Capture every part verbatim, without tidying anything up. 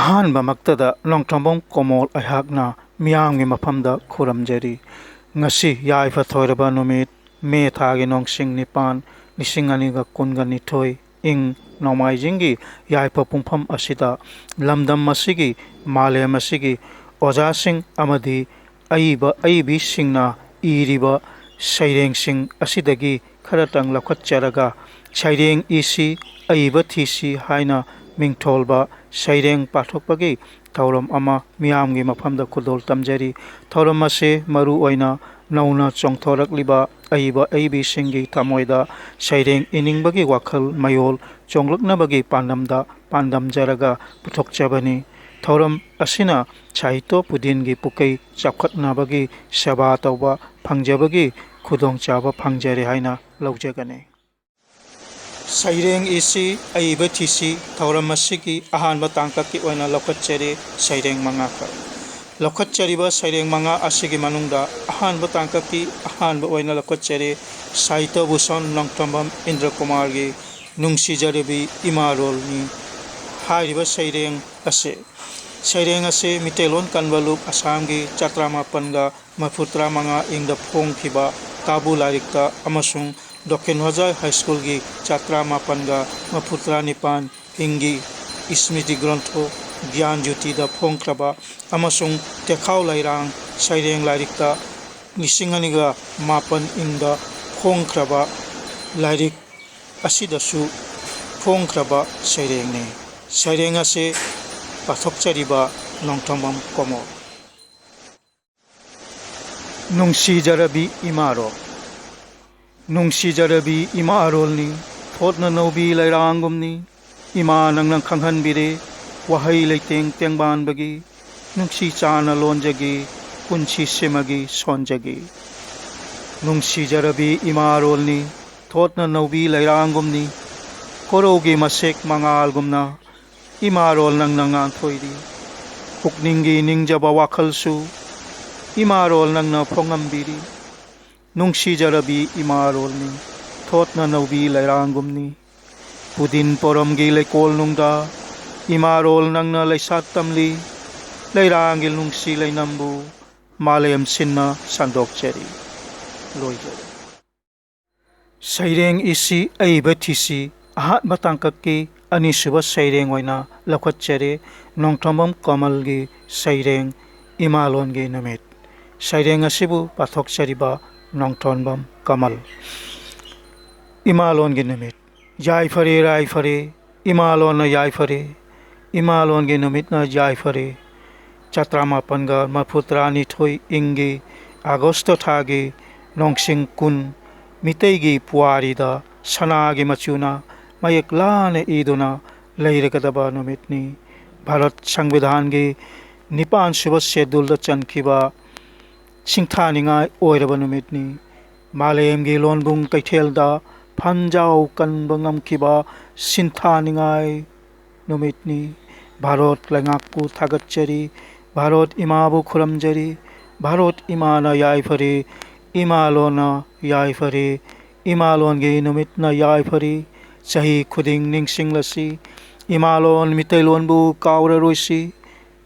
ꯑꯍꯥꯟꯕꯃꯛꯇꯗ ꯅꯣꯡꯊꯣꯝꯕꯝ ꯀꯣꯃꯣꯜ ꯑꯩꯍꯥꯛꯅ ꯃꯤꯌꯥꯝꯒꯤ ꯃꯐꯝꯗ ꯈꯨꯔꯨꯝꯖꯔꯤ꯫ ꯉꯁꯤ ꯌꯥꯏꯐ ꯊꯣꯏꯔꯕ ꯅꯨꯃꯤꯠ, ꯃꯦ ꯊꯥꯒꯤ ꯅꯣꯡꯁꯤꯡ ꯅꯤꯄꯥꯟ, ꯂꯤꯁꯤꯡ ꯑꯅꯤꯒ ꯀꯨꯟꯒ ꯅꯤꯊꯣꯏ, ꯏꯪ ꯅꯣꯡꯃꯥꯏꯖꯤꯡꯒꯤ ꯌꯥꯏꯐ ꯄꯨꯡꯐꯝ ꯑꯁꯤꯗ ꯂꯝꯗꯝ ꯑꯁꯤꯒꯤ, ꯃꯥꯂꯦꯝ ꯑꯁꯤꯒꯤ ꯑꯣꯖꯥꯁꯤꯡ ꯑꯃꯗꯤ ꯑꯏꯕ ꯑꯏꯕꯤꯁꯤꯡꯅ ꯏꯔꯤꯕ ꯁꯩꯔꯦꯡꯁꯤꯡ ꯑꯁꯤꯗꯒꯤ ꯈꯔꯇꯪ ꯂꯧꯈꯠꯆꯔꯒ, "ꯁꯩꯔꯦꯡ ꯏꯁꯤ, ꯑꯏꯕ ꯊꯤꯁꯤ" ꯍꯥꯏꯅ ꯃꯤꯡꯊꯣꯜꯕ ꯁꯩꯔꯦꯡ ꯄꯥꯊꯣꯛꯄꯒꯤ ꯊꯧꯔꯝ ꯑꯃ ꯃꯤꯌꯥꯝꯒꯤ ꯃꯐꯝꯗ ꯈꯨꯗꯣꯜ ꯇꯝꯖꯔꯤ꯫ ꯊꯧꯔꯝ ꯑꯁꯤ ꯃꯔꯨ ꯑꯣꯏꯅ ꯅꯧꯅ ꯆꯣꯡꯊꯣꯔꯛꯂꯤꯕ ꯑꯏꯕ ꯑꯏꯕꯤꯁꯤꯡꯒꯤ ꯊꯃꯣꯏꯗ ꯁꯩꯔꯦꯡ ꯏꯅꯤꯡꯕꯒꯤ ꯋꯥꯈꯜ ꯃꯌꯣꯜ ꯆꯣꯡꯂꯛꯅꯕꯒꯤ ꯄꯥꯟꯗꯝꯗ ꯄꯥꯟꯗꯝꯖꯔꯒ ꯄꯨꯊꯣꯛꯆꯕꯅꯤ꯫ ꯊꯧꯔꯝ ꯑꯁꯤꯅ ꯁꯥꯍꯤꯇ꯭ꯌ ꯄꯨꯗꯤꯟꯒꯤ ꯄꯨꯀꯩ ꯆꯥꯎꯈꯠꯅꯕꯒꯤ ꯁꯦꯕꯥ ꯇꯧꯕ ꯐꯪꯖꯕꯒꯤ ꯈꯨꯗꯣꯡꯆꯥꯕ ꯐꯪꯖꯔꯦ ꯍꯥꯏꯅ ꯂꯧꯖꯒꯅꯤ꯫ ꯁꯩꯔꯦꯡ ꯏꯁꯤ, ꯑꯏꯕ ꯊꯤꯁꯤ ꯊꯧꯔꯝ ꯑꯁꯤꯒꯤ ꯑꯍꯥꯟꯕ ꯇꯥꯡꯀꯛꯀꯤ ꯑꯣꯏꯅ ꯂꯧꯈꯠꯆꯔꯤ ꯁꯩꯔꯦꯡ ꯃꯉꯥꯈꯛ꯫ ꯂꯧꯈꯠꯆꯔꯤꯕ ꯁꯩꯔꯦꯡ ꯃꯉꯥ ꯑꯁꯤꯒꯤ ꯃꯅꯨꯡꯗ ꯑꯍꯥꯟꯕ ꯇꯥꯡꯀꯛꯀꯤ ꯑꯍꯥꯟꯕ ꯑꯣꯏꯅ ꯂꯧꯈꯠꯆꯔꯤ ꯁꯥꯍꯤꯇ꯭ꯌ ꯚꯨꯁꯟ ꯅꯣꯡꯊꯣꯝꯕꯝ ꯏꯟꯗ꯭ꯔ ꯀꯨꯃꯥꯔꯒꯤ "ꯅꯨꯡꯁꯤꯖꯔꯕꯤ ꯏꯃꯥꯔꯣꯜꯅꯤ" ꯍꯥꯏꯔꯤꯕ ꯁꯩꯔꯦꯡ ꯑꯁꯤ꯫ ꯁꯩꯔꯦꯡ ꯑꯁꯤ ꯃꯤꯇꯩꯂꯣꯟ ꯀꯟꯕ ꯂꯨꯞ ꯑꯁꯥꯝꯒꯤ ꯆꯥꯇ꯭ꯔꯥ ꯃꯥꯄꯟꯒ ꯃꯔꯤꯐꯨ ꯇꯔꯥ ꯃꯉꯥ ꯏꯪꯗ ꯐꯣꯡꯈꯤꯕ ꯀꯥꯕꯨ ꯂꯥꯏꯔꯤꯛꯇ ꯑꯃꯁꯨꯡ ꯗꯈꯤꯟ ꯍꯣꯖꯥꯏ ꯍꯥꯏ ꯁ꯭ꯀꯨꯜꯒꯤ ꯆꯥꯇ꯭ꯔꯥ ꯃꯥꯄꯟꯒ ꯃꯔꯤꯐꯨ ꯇꯔꯥ ꯅꯤꯄꯥꯟ ꯏꯪꯒꯤ ꯁ꯭ꯃ꯭ꯔꯤꯇꯤ ꯒ꯭ꯔꯟꯊꯣ ꯒ꯭ꯌꯥꯟ ꯖ꯭ꯌꯣꯇꯤꯗ ꯐꯣꯡꯈ꯭ꯔꯕ ꯑꯃꯁꯨꯡ ꯇꯦꯈꯥꯎ ꯂꯩꯔꯥꯡ ꯁꯩꯔꯦꯡ ꯂꯥꯏꯔꯤꯛꯇ ꯂꯤꯁꯤꯡ ꯑꯅꯤꯒ ꯃꯥꯄꯟ ꯏꯪꯗ ꯐꯣꯡꯈ꯭ꯔꯕ ꯂꯥꯏꯔꯤꯛ ꯑꯁꯤꯗꯁꯨ ꯐꯣꯡꯈ꯭ꯔꯕ ꯁꯩꯔꯦꯡꯅꯤ꯫ ꯁꯩꯔꯦꯡ ꯑꯁꯤ ꯄꯥꯊꯣꯛꯆꯔꯤꯕ ꯅꯣꯡꯊꯣꯝꯕꯝ ꯀꯣꯃꯣꯜ꯫ ꯅꯨꯡꯁꯤꯖꯔꯕꯤ ꯏꯃꯥꯔꯣꯜ꯫ ꯅꯨꯡꯁꯤꯖꯔꯕꯤ ꯏꯃꯥꯔꯣꯜꯅꯤ, ꯊꯣꯠꯅ ꯅꯧꯕꯤ ꯂꯩꯔꯥꯡꯒꯨꯝꯅꯤ꯫ ꯏꯃꯥ ꯅꯪꯅ ꯈꯪꯍꯟꯕꯤꯔꯦ, ꯋꯥꯍꯩ ꯂꯩꯇꯦꯡ ꯇꯦꯡꯕꯥꯟꯕꯒꯤ꯫ ꯅꯨꯡꯁꯤ ꯆꯥꯟꯅ ꯂꯣꯟꯖꯒꯦ, ꯄꯨꯟꯁꯤ ꯁꯤꯃꯒꯤ ꯁꯣꯟꯖꯒꯦ꯫ ꯅꯨꯡꯁꯤꯖꯔꯕꯤ ꯏꯃꯥꯔꯣꯜꯅꯤ, ꯊꯣꯠꯅ ꯅꯧꯕꯤ ꯂꯩꯔꯥꯡꯒꯨꯝꯅꯤ꯫ ꯀꯣꯔꯧꯒꯤ ꯃꯁꯦꯛ ꯃꯉꯥꯜꯒꯨꯝꯅ ꯏꯃꯥꯔꯣꯜ ꯅꯪꯅ ꯉꯥꯟꯊꯣꯏꯔꯤ꯫ ꯄꯨꯛꯅꯤꯡꯒꯤ ꯅꯤꯡꯖꯕ ꯋꯥꯈꯜꯁꯨ ꯏꯃꯥꯔꯣꯜ ꯅꯪꯅ ꯐꯣꯡꯉꯝꯕꯤꯔꯤ꯫ ꯅꯨꯡꯁꯤꯖꯔꯕꯤ ꯏꯃꯥꯔꯣꯜꯅꯤ, ꯊꯣꯠꯅ ꯅꯧꯕꯤ ꯂꯩꯔꯥꯡꯒꯨꯝꯅꯤ꯫ ꯄꯨꯗꯤꯟ ꯄꯣꯔꯝꯒꯤ ꯂꯩꯀꯣꯜꯅꯨꯡꯗ ꯏꯃꯥꯔꯣꯜ ꯅꯪꯅ ꯂꯩꯁꯥꯠ ꯇꯝꯂꯤ, ꯂꯩꯔꯥꯡꯒꯤ ꯅꯨꯡꯁꯤ ꯂꯩꯅꯝꯕꯨ ꯃꯥꯂꯦꯝ ꯁꯤꯟꯅ ꯁꯟꯗꯣꯛꯆꯔꯤ꯫ ꯂꯣꯏꯖꯔꯦ꯫ ꯁꯩꯔꯦꯡ ꯏꯁꯤ ꯑꯏꯕ ꯊꯤꯁꯤ ꯑꯍꯥꯟꯕ ꯇꯥꯡꯀꯛꯀꯤ ꯑꯅꯤꯁꯨꯕ ꯁꯩꯔꯦꯡ ꯑꯣꯏꯅ ꯂꯧꯈꯠꯆꯔꯦ꯫ ꯅꯣꯡꯊꯣꯝꯕꯝ ꯀꯃꯜꯒꯤ ꯁꯩꯔꯦꯡ ꯏꯃꯥꯂꯣꯟꯒꯤ ꯅꯨꯃꯤꯠ꯫ ꯁꯩꯔꯦꯡ ꯑꯁꯤꯕꯨ ꯄꯥꯊꯣꯛꯆꯔꯤꯕ ꯅꯣꯡꯊꯣꯝꯕꯝ ꯀꯃꯜ꯫ ꯏꯃꯥꯂꯣꯟꯒꯤ ꯅꯨꯃꯤꯠ꯫ ꯌꯥꯏꯐꯔꯦ ꯔꯥꯏꯐꯔꯦ, ꯏꯃꯥꯂꯣꯟꯅ ꯌꯥꯏꯐꯔꯦ, ꯏꯃꯥꯂꯣꯟꯒꯤ ꯅꯨꯃꯤꯠꯅ ꯌꯥꯏꯐꯔꯦ꯫ ꯆꯥꯇ꯭ꯔꯥꯃꯥꯄꯟꯒ ꯃꯔꯐꯨ ꯇꯔꯥꯅꯤꯊꯣꯏ ꯏꯪꯒꯤ ꯑꯥꯒꯁꯇ ꯊꯥꯒꯤ ꯅꯣꯡꯁꯤꯡ ꯀꯨꯟ, ꯃꯤꯇꯩꯒꯤ ꯄꯨꯋꯥꯔꯤꯗ ꯁꯅꯥꯒꯤ ꯃꯆꯨꯅ ꯃꯌꯦꯛ ꯂꯥꯅ ꯏꯗꯨꯅ ꯂꯩꯔꯒꯗꯕ ꯅꯨꯃꯤꯠꯅꯤ꯫ ꯚꯥꯔꯠ ꯁꯪꯕꯤꯙꯥꯟꯒꯤ ꯅꯤꯄꯥꯟ ꯁꯨꯕ ꯁꯦꯗꯨꯜꯗ ꯆꯟꯈꯤꯕ ꯁꯤꯡꯊꯥꯅꯤꯡꯉꯥꯏ ꯑꯣꯏꯔꯕ ꯅꯨꯃꯤꯠꯅꯤ꯫ ꯃꯥꯂꯦꯝꯒꯤ ꯂꯣꯟꯕꯨꯡ ꯀꯩꯊꯦꯜꯗ ꯐꯟꯖꯥꯎ ꯀꯟꯕ ꯉꯝꯈꯤꯕ ꯁꯤꯡꯊꯥꯅꯤꯡꯉꯥꯏ ꯅꯨꯃꯤꯠꯅꯤ꯫ ꯚꯥꯔꯠ ꯂꯩꯉꯥꯛꯄꯨ ꯊꯥꯒꯠꯆꯔꯤ, ꯚꯥꯔꯠ ꯏꯃꯥꯕꯨ ꯈꯨꯔꯨꯝꯖꯔꯤ꯫ ꯚꯥꯔꯠ ꯏꯃꯥꯅ ꯌꯥꯏꯐꯔꯦ, ꯏꯃꯥꯂꯣꯟꯅ ꯌꯥꯏꯐꯔꯦ, ꯏꯃꯥꯂꯣꯟꯒꯤ ꯅꯨꯃꯤꯠꯅ ꯌꯥꯏꯐꯔꯦ꯫ ꯆꯍꯤ ꯈꯨꯗꯤꯡ ꯅꯤꯡꯁꯤꯡꯂꯁꯤ, ꯏꯃꯥꯂꯣꯟ ꯃꯤꯇꯩꯂꯣꯟꯕꯨ ꯀꯥꯎꯔꯔꯣꯏꯁꯤ꯫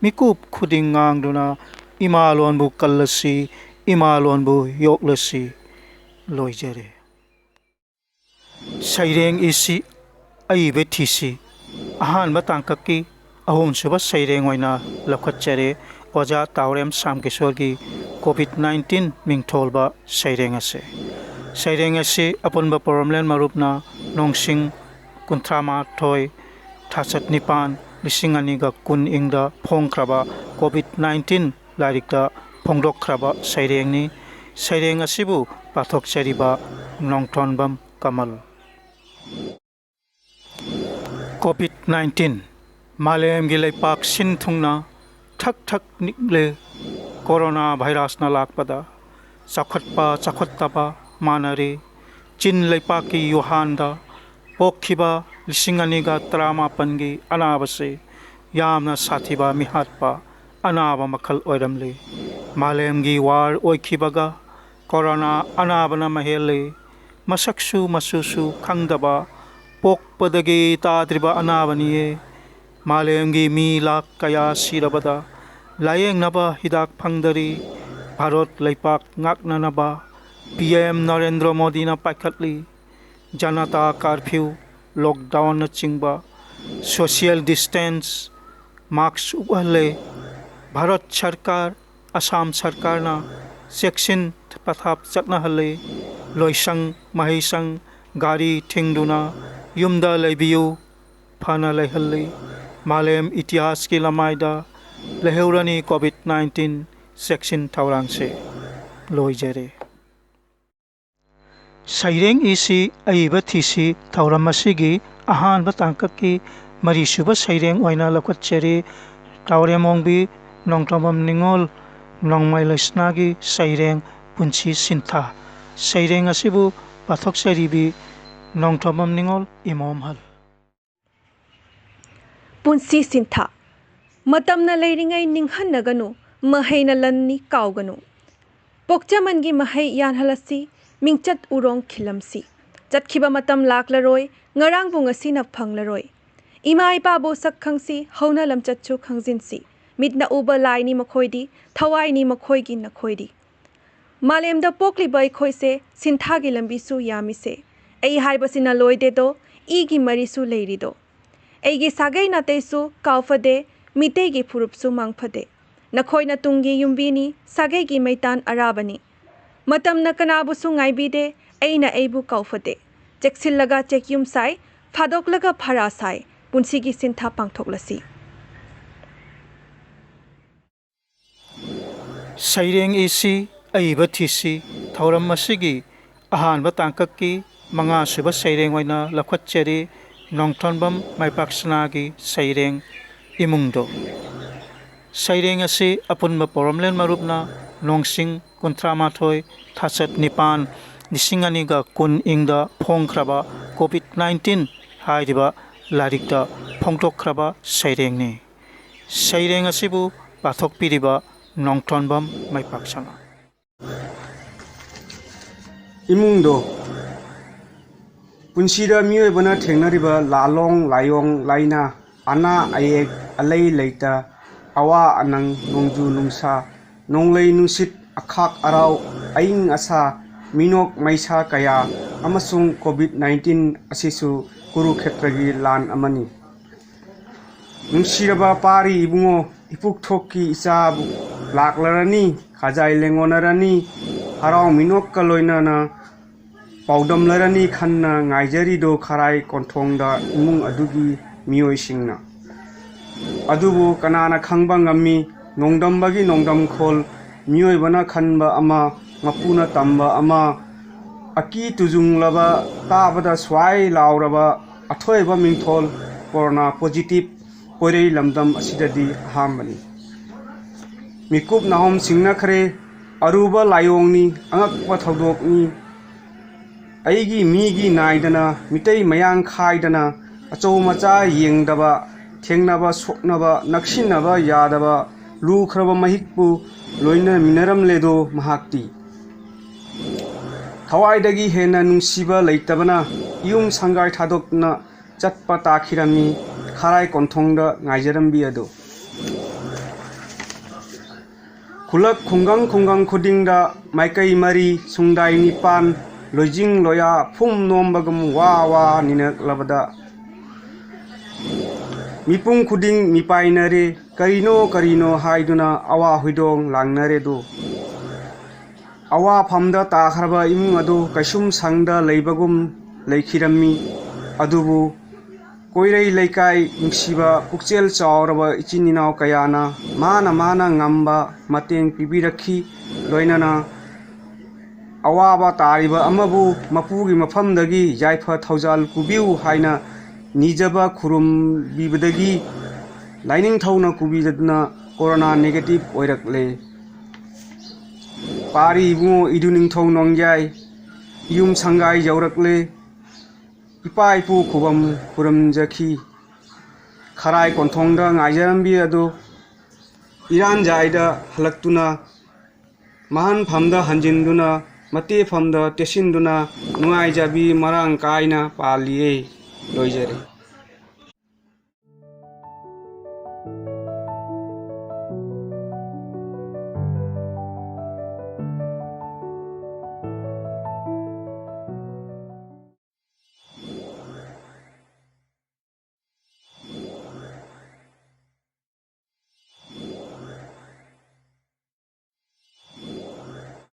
ꯃꯤꯀꯨꯞ ꯈꯨꯗꯤꯡ ꯉꯥꯡꯗꯨꯅ ꯏꯃꯥꯂꯣꯟꯕꯨ ꯀꯜꯂꯁꯤ, ꯏꯃꯥꯂꯣꯟꯕꯨ ꯌꯣꯛꯂꯁꯤ꯫ ꯂꯣꯏꯖꯔꯦ꯫ ꯁꯩꯔꯦꯡ ꯏꯁꯤ ꯑꯏꯕ ꯊꯤꯁꯤ ꯑꯍꯥꯟꯕ ꯇꯥꯡꯀꯛꯀꯤ ꯑꯍꯨꯝꯁꯨꯕ ꯁꯩꯔꯦꯡ ꯑꯣꯏꯅ ꯂꯧꯈꯠꯆꯔꯦ꯫ ꯑꯣꯖꯥ ꯇꯥꯎꯔꯦꯝ ꯁ꯭ꯌꯥꯝꯀꯤꯁꯣꯔꯒꯤ ꯀꯣꯚꯤꯗ ꯅꯥꯏꯟꯇꯤꯟ ꯃꯤꯡꯊꯣꯜꯕ ꯁꯩꯔꯦꯡ ꯑꯁꯤ꯫ ꯁꯩꯔꯦꯡ ꯑꯁꯤ ꯑꯄꯨꯟꯕ ꯄꯣꯔꯣꯝꯂꯦꯟ ꯃꯔꯨꯞꯅ ꯅꯣꯡꯁꯤꯡ ꯀꯨꯟꯊ꯭ꯔꯥ ꯃꯥꯊꯣꯏ, ꯊꯥꯆꯠ ꯅꯤꯄꯥꯟ, ꯂꯤꯁꯤꯡ ꯑꯅꯤꯒ ꯀꯨꯟ ꯏꯪꯗ ꯐꯣꯡꯈ꯭ꯔꯕ ꯀꯣꯚꯤꯗ ꯅꯥꯏꯟꯇꯤꯟ ꯂꯥꯏꯔꯤꯛꯇ ꯐꯣꯡꯗꯣꯛꯈ꯭ꯔꯕ ꯁꯩꯔꯦꯡꯅꯤ꯫ ꯁꯩꯔꯦꯡ ꯑꯁꯤꯕꯨ ꯄꯥꯊꯣꯛꯆꯔꯤꯕ ꯅꯣꯡꯊꯣꯟꯕꯝ ꯀꯃꯜ꯫ ꯀꯣꯚꯤꯗ ꯅꯥꯏꯟꯇꯤꯟ ꯃꯥꯂꯦꯝꯒꯤ ꯂꯩꯄꯥꯛ ꯁꯤꯟ ꯊꯨꯡꯅ ꯊꯛ ꯊꯛ ꯅꯤꯛꯂꯦ꯫ ꯀꯣꯔꯣꯅꯥ ꯚꯥꯏꯔꯁꯅ ꯂꯥꯛꯄꯗ ꯆꯥꯎꯈꯠꯄ ꯆꯥꯎꯈꯠꯇꯕ ꯃꯥꯟꯅꯔꯦ꯫ ꯆꯤꯟ ꯂꯩꯄꯥꯛꯀꯤ ꯋꯨꯍꯥꯟꯗ ꯄꯣꯛꯈꯤꯕ ꯂꯤꯁꯤꯡ ꯑꯅꯤꯒ ꯇꯔꯥꯃꯥꯄꯟꯒꯤ ꯑꯅꯥꯕꯁꯤ ꯌꯥꯝꯅ ꯁꯥꯊꯤꯕ ꯃꯤꯍꯥꯠꯄ ꯑꯅꯥꯕ ꯃꯈꯜ ꯑꯣꯏꯔꯝꯂꯤ꯫ ꯃꯥꯂꯦꯝꯒꯤ ꯋꯥꯔ ꯑꯣꯏꯈꯤꯕꯒ ꯀꯣꯔꯣꯅꯥ ꯑꯅꯥꯕꯅ ꯃꯍꯦꯜꯂꯤ꯫ ꯃꯁꯛꯁꯨ ꯃꯆꯨꯁꯨ ꯈꯪꯗꯕ, ꯄꯣꯛꯄꯗꯒꯤ ꯇꯥꯗ꯭ꯔꯤꯕ ꯑꯅꯥꯕꯅꯤꯌꯦ꯫ ꯃꯥꯂꯦꯝꯒꯤ ꯃꯤ ꯂꯥꯈ ꯀꯌꯥ ꯁꯤꯔꯕꯗ ꯂꯥꯌꯦꯡꯅꯕ ꯍꯤꯗꯥꯛ ꯐꯪꯗꯔꯤ꯫ ꯚꯥꯔꯠ ꯂꯩꯄꯥꯛ ꯉꯥꯛꯅꯅꯕ ꯄꯤ ꯑꯦꯝ ꯅꯔꯦꯟꯗ꯭ꯔ ꯃꯣꯗꯤꯅ ꯄꯥꯏꯈꯠꯂꯤ꯫ ꯖꯅꯇꯥ ꯀꯥꯔꯐ꯭ꯌꯨ, ꯂꯣꯛꯗꯥꯎꯟꯅꯆꯤꯡꯕ, ꯁꯣꯁꯤꯌꯦꯜ ꯗꯤꯁꯇꯦꯟꯁ, ꯃꯥꯛꯁ ꯎꯞꯍꯜꯂꯦ꯫ ꯚꯥꯔꯠ ꯁꯔꯀꯥꯔ, ꯑꯁꯥꯝ ꯁꯔꯀꯥꯔꯅ ꯆꯦꯛꯁꯤꯟ ꯄꯊꯥꯞ ꯆꯠꯅꯍꯜꯂꯤ꯫ ꯂꯣꯏꯁꯪ, ꯃꯍꯩꯁꯪ, ꯒꯥꯔꯤ ꯊꯤꯡꯗꯨꯅ ꯌꯨꯝꯗ ꯂꯩꯕꯤꯌꯨ, ꯐꯅ ꯂꯩꯍꯜꯂꯤ꯫ ꯃꯥꯂꯦꯝ ꯏꯇꯤꯍꯥꯁꯀꯤ ꯂꯃꯥꯏꯗ ꯂꯩꯍꯧꯔꯅꯤ ꯀꯣꯚꯤꯗ ꯅꯥꯏꯟꯇꯤꯟ ꯆꯦꯛꯁꯤꯟ ꯊꯧꯔꯥꯡꯁꯦ꯫ ꯂꯣꯏꯖꯔꯦ꯫ ꯁꯩꯔꯦꯡ ꯏꯁꯤ ꯑꯏꯕ ꯊꯤꯁꯤ ꯊꯧꯔꯝ ꯑꯁꯤꯒꯤ ꯑꯍꯥꯟꯕ ꯇꯥꯡꯀꯛꯀꯤ ꯃꯔꯤꯁꯨꯕ ꯁꯩꯔꯦꯡ ꯑꯣꯏꯅ ꯂꯧꯈꯠꯆꯔꯤ꯫ ꯇꯥꯎꯔꯦꯝ ꯑꯣꯡꯕꯤ ꯅꯣꯡꯊꯣꯝꯕꯝ ꯅꯤꯉꯣꯜ ꯅꯣꯡꯃꯩ ꯂꯩꯁꯅꯥꯒꯤ ꯁꯩꯔꯦꯡ ꯄꯨꯟꯁꯤ ꯁꯤꯟꯊꯥ꯫ ꯁꯩꯔꯦꯡ ꯑꯁꯤꯕꯨ ꯄꯥꯊꯣꯛꯆꯔꯤꯕꯤ ꯅꯣꯡꯊꯣꯝꯕꯝ ꯅꯤꯉꯣꯜ ꯏꯃꯣꯝꯍꯜ꯫ ꯄꯨꯟꯁꯤ ꯁꯤꯟꯊꯥ꯫ ꯃꯇꯝꯅ ꯂꯩꯔꯤꯉꯩ ꯅꯤꯡꯍꯟꯅꯒꯅꯨ, ꯃꯍꯩꯅ ꯂꯟꯅꯤ ꯀꯥꯎꯒꯅꯨ꯫ ꯄꯣꯛꯆꯃꯟꯒꯤ ꯃꯍꯩ ꯌꯥꯟꯍꯜꯂꯁꯤ, ꯃꯤꯡꯆꯠ ꯎꯔꯣꯡ ꯈꯤꯜꯂꯝꯁꯤ꯫ ꯆꯠꯈꯤꯕ ꯃꯇꯝ ꯂꯥꯛꯂꯔꯣꯏ, ꯉꯔꯥꯡꯕꯨ ꯉꯁꯤꯅ ꯐꯪꯂꯔꯣꯏ꯫ ꯏꯃꯥ ꯏꯄꯥꯕꯨ ꯁꯛ ꯈꯪꯁꯤ, ꯍꯧꯅ ꯂꯝꯆꯠꯁꯨ ꯈꯪꯖꯤꯟꯁꯤ꯫ ꯃꯤꯠꯅ ꯎꯕ ꯂꯥꯏꯅꯤ ꯃꯈꯣꯏꯗꯤ, ꯊꯋꯥꯏꯅꯤ ꯃꯈꯣꯏꯒꯤ ꯅꯈꯣꯏꯗꯤ꯫ ꯃꯥꯂꯦꯝꯗ ꯄꯣꯛꯂꯤꯕ ꯑꯩꯈꯣꯏꯁꯦ ꯁꯤꯟꯊꯥꯒꯤ ꯂꯝꯕꯤꯁꯨ ꯌꯥꯝꯃꯤꯁꯦ꯫ ꯑꯩ ꯍꯥꯏꯕꯁꯤꯅ ꯂꯣꯏꯗꯦꯗꯣ, ꯏꯒꯤ ꯃꯔꯤꯁꯨ ꯂꯩꯔꯤꯗꯣ꯫ ꯑꯩꯒꯤ ꯁꯥꯒꯩ ꯅꯥꯇꯩꯁꯨ ꯀꯥꯎꯐꯗꯦ, ꯃꯤꯇꯩꯒꯤ ꯐꯨꯔꯨꯞꯁꯨ ꯃꯥꯡꯐꯗꯦ꯫ ꯅꯈꯣꯏꯅ ꯇꯨꯡꯒꯤ ꯌꯨꯝꯕꯤꯅꯤ, ꯁꯥꯒꯩꯒꯤ ꯃꯩꯇꯥꯟ ꯑꯔꯥꯕꯅꯤ꯫ ꯃꯇꯝꯅ ꯀꯅꯥꯕꯨꯁꯨ ꯉꯥꯏꯕꯤꯗꯦ, ꯑꯩꯅ ꯑꯩꯕꯨ ꯀꯥꯎꯐꯗꯦ꯫ ꯆꯦꯛꯁꯤꯜꯂꯒ ꯆꯦꯛꯌꯨꯝ ꯁꯥꯏ, ꯐꯥꯗꯣꯛꯂꯒ ꯐꯔꯥ ꯁꯥꯏ, ꯄꯨꯟꯁꯤꯒꯤ ꯁꯤꯟꯊꯥ ꯄꯥꯡꯊꯣꯛꯂꯁꯤ꯫ ꯁꯩꯔꯦꯡ ꯏꯁꯤ ꯑꯏꯕ ꯊꯤꯁꯤ ꯊꯧꯔꯝ ꯑꯁꯤꯒꯤ ꯑꯍꯥꯟꯕ ꯇꯥꯡꯀꯛꯀꯤ ꯃꯉꯥꯁꯨꯕ ꯁꯩꯔꯦꯡ ꯑꯣꯏꯅ ꯂꯧꯈꯠꯆꯔꯤ꯫ ꯅꯣꯡꯊꯣꯟꯕꯝ ꯃꯥꯏꯄꯥꯛꯁꯅꯥꯒꯤ ꯁꯩꯔꯦꯡ ꯏꯃꯨꯡꯗꯣ꯫ ꯁꯩꯔꯦꯡ ꯑꯁꯤ ꯑꯄꯨꯟꯕ ꯄꯣꯔꯣꯝꯂꯦꯟ ꯃꯔꯨꯞꯅ ꯅꯣꯡꯁꯤꯡ ꯀꯨꯟꯊ꯭ꯔꯥ ꯃꯥꯊꯣꯏ, ꯊꯥꯆꯠ ꯅꯤꯄꯥꯟ, ꯂꯤꯁꯤꯡ ꯑꯅꯤꯒ ꯀꯨꯟ ꯏꯪꯗ ꯐꯣꯡꯈ꯭ꯔꯕ ꯀꯣꯚꯤꯗ ꯅꯥꯏꯟꯇꯤꯟ ꯍꯥꯏꯔꯤꯕ ꯂꯥꯏꯔꯤꯛꯇ ꯐꯣꯡꯗꯣꯛꯈ꯭ꯔꯕ ꯁꯩꯔꯦꯡꯅꯤ꯫ ꯁꯩꯔꯦꯡ ꯑꯁꯤꯕꯨ ꯄꯥꯊꯣꯛꯄꯤꯔꯤꯕ ꯅꯣꯡꯊꯣꯟꯕꯝ ꯃꯥꯏꯄꯥꯛꯁꯅꯥ꯫ ꯏꯃꯨꯡꯗꯣ꯫ ꯄꯨꯟꯁꯤꯗ ꯃꯤꯑꯣꯏꯕꯅ ꯊꯦꯡꯅꯔꯤꯕ ꯂꯥꯂꯣꯡ, ꯂꯥꯏꯑꯣꯡ, ꯂꯥꯏꯅꯥ, ꯑꯅꯥ ꯑꯌꯦꯛ, ꯑꯂꯩ ꯂꯩꯇ, ꯑꯋꯥ ꯑꯅꯪ, ꯅꯣꯡꯖꯨ ꯅꯨꯡꯁꯥ, ꯅꯣꯡꯂꯩ ꯅꯨꯡꯁꯤꯠ, ꯑꯈꯥꯛ ꯑꯔꯥꯎ, ꯑꯏꯪ ꯑꯁꯥ, ꯃꯤꯅꯣꯛ ꯃꯩꯁꯥ ꯀꯌꯥ ꯑꯃꯁꯨꯡ ꯀꯣꯚꯤꯗ ꯅꯥꯏꯟꯇꯤꯟ ꯑꯁꯤꯁꯨ ꯀꯨꯔꯨꯈꯦꯇ꯭ꯔꯒꯤ ꯂꯥꯟ ꯑꯃꯅꯤ꯫ ꯅꯨꯡꯁꯤꯔꯕ ꯄꯥꯔꯤ ꯏꯕꯨꯡꯉꯣ, ꯏꯄꯨꯛꯊꯣꯛꯀꯤ ꯏꯆꯥꯕꯨ ꯂꯥꯛꯂꯔꯅꯤ, ꯈꯖꯥꯏ ꯂꯦꯡꯉꯣꯅꯔꯅꯤ, ꯍꯔꯥꯎ ꯃꯤꯅꯣꯛꯀ ꯂꯣꯏꯅꯅ ꯄꯥꯎꯗꯝꯂꯔꯅꯤ ꯈꯟꯅ ꯉꯥꯏꯖꯔꯤꯗꯣ ꯈꯔꯥꯏ ꯀꯣꯟꯊꯣꯡꯗ ꯏꯃꯨꯡ ꯑꯗꯨꯒꯤ ꯃꯤꯑꯣꯏꯁꯤꯡꯅ꯫ ꯑꯗꯨꯕꯨ ꯀꯅꯥꯅ ꯈꯪꯕ ꯉꯝꯃꯤ? ꯅꯣꯡꯗꯝꯕꯒꯤ ꯅꯣꯡꯗꯝꯈꯣꯜ, ꯃꯤꯑꯣꯏꯕꯅ ꯈꯟꯕ ꯑꯃ, ꯃꯄꯨꯅ ꯇꯝꯕ ꯑꯃ, ꯑꯀꯤ ꯇꯨꯖꯨꯡꯂꯕ, ꯇꯥꯕꯗ ꯁ꯭ꯋꯥꯏ ꯂꯥꯎꯔꯕ ꯑꯊꯣꯏꯕ ꯃꯤꯡꯊꯣꯜ ꯀꯣꯔꯣꯅꯥ ꯄꯣꯖꯤꯇꯤꯚ ꯀꯣꯏꯔꯩ ꯂꯝꯗꯝ ꯑꯁꯤꯗꯗꯤ ꯑꯍꯥꯟꯕꯅꯤ꯫ ꯃꯤꯀꯨꯞ ꯅꯥꯍꯣꯝ ꯁꯤꯡꯅꯈ꯭ꯔꯦ, ꯑꯔꯨꯕ ꯂꯥꯏꯑꯣꯡꯅꯤ, ꯑꯉꯛꯄ ꯊꯧꯗꯣꯛꯅꯤ꯫ ꯑꯩꯒꯤ ꯃꯤꯒꯤ ꯅꯥꯏꯗꯅ, ꯃꯤꯇꯩ ꯃꯌꯥꯡ ꯈꯥꯏꯗꯅ, ꯑꯆꯧ ꯃꯆꯥ ꯌꯦꯡꯗꯕ, ꯊꯦꯡꯅꯕ ꯁꯣꯛꯅꯕ, ꯅꯛꯁꯤꯟꯅꯕ ꯌꯥꯗꯕ, ꯂꯨꯈ꯭ꯔꯕ ꯃꯍꯤꯛꯄꯨ ꯂꯣꯏꯅꯃꯤꯟꯅꯔꯝꯂꯦꯗꯣ ꯃꯍꯥꯛꯇꯤ꯫ ꯊꯋꯥꯏꯗꯒꯤ ꯍꯦꯟꯅ ꯅꯨꯡꯁꯤꯕ ꯂꯩꯇꯕꯅ ꯏꯌꯨꯝ ꯁꯪꯒꯥꯏ ꯊꯥꯗꯣꯛꯇꯨꯅ ꯆꯠꯄ ꯇꯥꯈꯤꯔꯝꯃꯤ ꯈꯔꯥꯏ ꯀꯣꯟꯊꯣꯡꯗ ꯉꯥꯏꯖꯔꯝꯕꯤ ꯑꯗꯨ꯫ ꯈꯨꯂꯛ ꯈꯨꯡꯒꯪ ꯈꯨꯡꯒꯪ ꯈꯨꯗꯤꯡꯗ ꯃꯥꯏꯀꯩ ꯃꯔꯤ, ꯁꯨꯡꯗꯥꯏ ꯅꯤꯄꯥꯟ, ꯂꯣꯏꯖꯤꯡ ꯂꯣꯌꯥ ꯐꯨꯝ ꯅꯣꯝꯕꯒꯨꯝ ꯋꯥ ꯋꯥ ꯅꯤꯅꯛꯂꯕꯗ, ꯃꯤꯄꯨꯝ ꯈꯨꯗꯤꯡ ꯃꯤꯄꯥꯏꯅꯔꯦ, ꯀꯔꯤꯅꯣ ꯀꯔꯤꯅꯣ ꯍꯥꯏꯗꯨꯅ ꯑꯋꯥ ꯍꯣꯏꯗꯣꯡ ꯂꯥꯡꯅꯔꯦꯗꯣ꯫ ꯑꯋꯥꯐꯝꯗ ꯇꯥꯈ꯭ꯔꯕ ꯏꯃꯨꯡ ꯑꯗꯨ ꯀꯩꯁꯨꯝ ꯁꯪꯗ ꯂꯩꯕꯒꯨꯝ ꯂꯩꯈꯤꯔꯝꯃꯤ꯫ ꯑꯗꯨꯕꯨ ꯀꯣꯏꯔꯩ ꯂꯩꯀꯥꯏ ꯅꯨꯡꯁꯤꯕ ꯄꯨꯛꯆꯦꯜ ꯆꯥꯎꯔꯕ ꯏꯆꯤꯟ ꯏꯅꯥꯎ ꯀꯌꯥꯅ ꯃꯥꯅ ꯃꯥꯅ ꯉꯝꯕ ꯃꯇꯦꯡ ꯄꯤꯕꯤꯔꯛꯈꯤ꯫ ꯂꯣꯏꯅꯅ ꯑꯋꯥꯕ ꯇꯥꯔꯤꯕ ꯑꯃꯕꯨ ꯃꯄꯨꯒꯤ ꯃꯐꯝꯗꯒꯤ ꯌꯥꯏꯐ ꯊꯧꯖꯥꯜ ꯄꯨꯕꯤꯌꯨ ꯍꯥꯏꯅ ꯅꯤꯖꯕ ꯈꯨꯔꯨꯝꯕꯤꯕꯗꯒꯤ ꯂꯥꯏꯅꯤꯡꯊꯧꯅ ꯀꯨꯕꯤꯗꯨꯅ ꯀꯣꯔꯣꯅꯥ ꯅꯦꯒꯦꯇꯤꯚ ꯑꯣꯏꯔꯛꯂꯦ꯫ ꯄꯥꯔꯤ ꯏꯕꯨꯡꯉꯣ ꯏꯗꯨ ꯅꯤꯡꯊꯧ ꯅꯣꯡꯌꯥꯏ ꯌꯨꯝ ꯁꯪꯒꯥꯏ ꯌꯧꯔꯛꯂꯦ꯫ ꯏꯄꯥ ꯏꯄꯨ ꯈꯨꯕꯝ ꯈꯨꯔꯨꯝꯖꯈꯤ꯫ ꯈꯔꯥꯏ ꯀꯣꯟꯊꯣꯡꯗ ꯉꯥꯏꯖꯔꯝꯕꯤ ꯑꯗꯨ ꯏꯔꯥꯟꯖꯥꯏꯗ ꯍꯜꯂꯛꯇꯨꯅ ꯃꯍꯥꯟꯐꯝꯗ ꯍꯟꯖꯤꯟꯗꯨꯅ ꯃꯇꯦꯐꯝꯗ ꯇꯦꯠꯁꯤꯟꯗꯨꯅ ꯅꯨꯡꯉꯥꯏꯖꯕꯤ ꯃꯔꯥꯡ ꯀꯥꯏꯅ ꯄꯥꯜꯂꯤꯌꯦ꯫ ꯂꯣꯏꯖꯔꯦ꯫